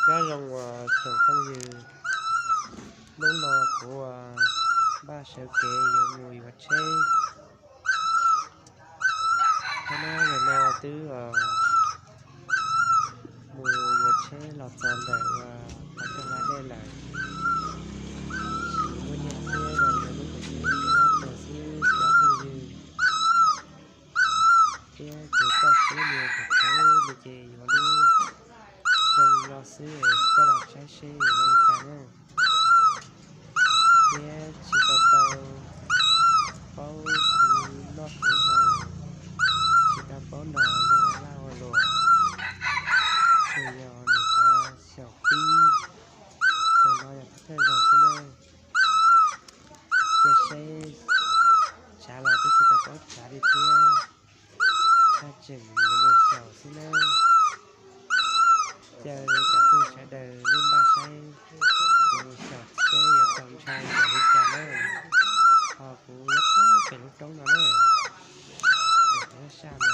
Nyob zoo uas tsoom phooj ywg, hnub no kuv uas npaj sawv kev yuav mus yuav tsheb. Thaum no yog no twb mus yuav tsheb los txog ntawm uas qhov rooj hla dej lawm. Tsis muaj nyiaj thiab los yuav lub hauv tsev ib lab tuag xwb cov phooj ywg. Thiab kuv txoj kev nias hauv tsev no ces yuav lub zoo no xwb es coj los saib seb zoo li cas na. Thiab tsis tau tau paub khwv noj khwv haus, tsis tau paub nrog luag ua lag ua luam, tsuas yog nws qhov xyaum pib, tsuas no yog thawj zaug xwb na. Cia seb, tshav los twb tsis tau paub tshav li thiab, haj tseem yuav mus xyaum xwb na. Caw cov phooj ywg sawv daws nej npaj saib, kuv mus xyaum seb yuav txaus ntshai npaum li cas na. Ho kuv nyob pem lub roob no na, nyob sab no.